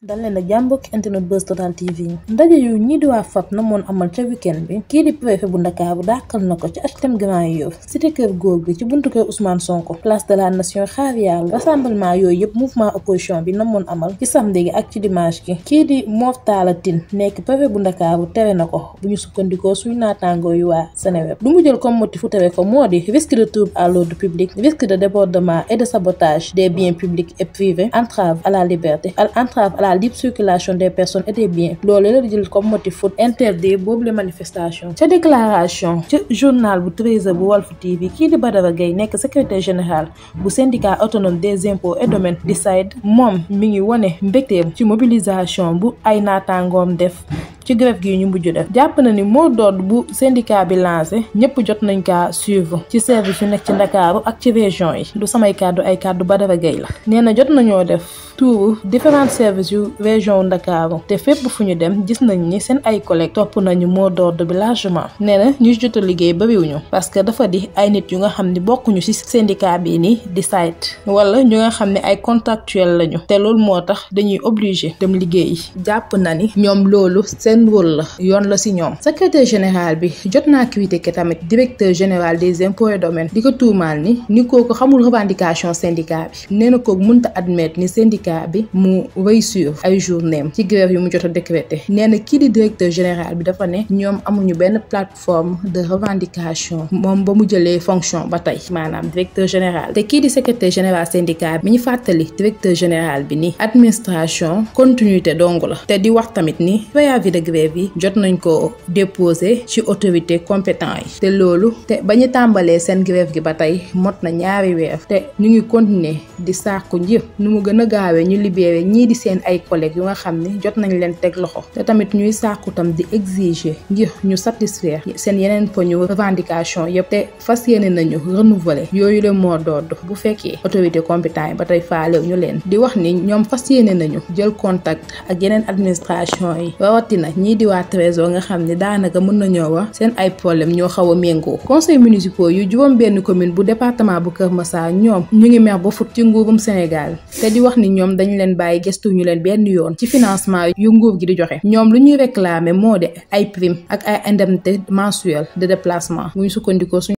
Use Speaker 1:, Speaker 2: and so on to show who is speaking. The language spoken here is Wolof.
Speaker 1: dal leen ak jàmbok internet Buzz Total TV ndaje yu ñii di waa FAP na moon amal ca weekend bi kii di préfet bu Ndakaaru dàqal na ko ci HLM Grand Yoff cité kër góor gi ci buntu kër Ousmane Sonko place de la nation xaar yàlla rassemblement yooyu yëpp mouvement opposition bi na moon amal ci samedi gi ak ci dimanche gi kii di Mor Talla Tine nekk préfet bu Ndakaaru tere na ko bu ñu sukkandikoo suñu naataangoo yu waa Seneweb lu mu jël comme motif fu tere ko moo di risque de trouble à l'ordre public risque de débordement et de sabotage des biens publics et privés entrave à la liberté entrave à la libre circulation des personnes et des biens loolu la jël comme motif pour interdire boobu les manifestations ca déclaration ca journal bu 13h bu Walf TV kii di Badara Gueye nekk secrétaire général bu syndicat autonome des impôts et domaines di SAID moom mi ngi wone mbégteem ci mobilisation bu ay naataangoom def ci grève gi ñu mujj def jàpp na ni mot d'ordre bu syndicat bi lancé ñëpp jot nañ kaa suivre ci service yu nekk ci Ndakaaru ak ci région yi du samay kàddu ay kàddu Badara Gueye la nee na jot nañoo def tour différents services yu région Ndakaaru te fépp fu ñu dem gis nañ ni seen ay collègues topp nañu mot d'ordre bi largement nee na ñu jot a liggéey bariwuñu parce que dafa di ay nit yu nga xam ni bokkuñu ci syndicat bi nii di SAID wala ñu nga xam ne ay contractuels lañu te loolu moo tax dañuy obligé dem liggéey jàpp na ni ñoom loolu seen rôle la yoon la ci ñoom secrétaire général bi jot naa critiqué tamit directeur général des impôts et domaines di ko tuumaal ni kooku xamul revendication syndicat bi nee na kooku mënta admettre ni syndicat bi mu réussir ay journée ci grève yu mu jot a décrété nee na kii di directeur général bi dafa ne ñoom amuñu benn plateforme de revendication moom ba mu jëlee fonction ba tey maanaam directeur général te kii di secrétaire général syndicat bi ñu fàttali directeur général bi ni administration continuité dong la te di wax tamit ni préavis de grève yi jot nañ ko déposer ci autorité compétent yi te loolu te ba ñu tàmbalee seen grève gi ba tey mot na ñaari weer te ñu ngi continuer di sàkku njëf nu mu gën a gaawee ñu libéré ñii di seen ay collègues yu nga xam ne jot nañ leen teg loxo te tamit ñuy sàkku tam di exiger ngir ñu satisfaire seen yeneen poñu revendication yëpp te fas yéene nañu renouveler yooyu le mot d'ordre bu fekkee autorité compétent yi ba tey faalew ñu leen di wax ni ñoom fas yéene nañu jël contact ak yeneen administration yi rawatina ñii di waa trésor nga xam ne daanaka mën nañoo wax seen ay problème ñoo xaw a méngoo conseil municipaux yu juróom benn commune bu département bu Kër Massar ñoom ñu ngi mer ba fut ci nguurum Sénégal te di wax ni ñoom dañu leen bàyyi gëstu ñu leen benn yoon ci financement yu nguur gi di joxe ñoom lu ñuy réclamer moo de ay prime ak ay indemnité mensuelle de déplacement bu ñu sukkandikoo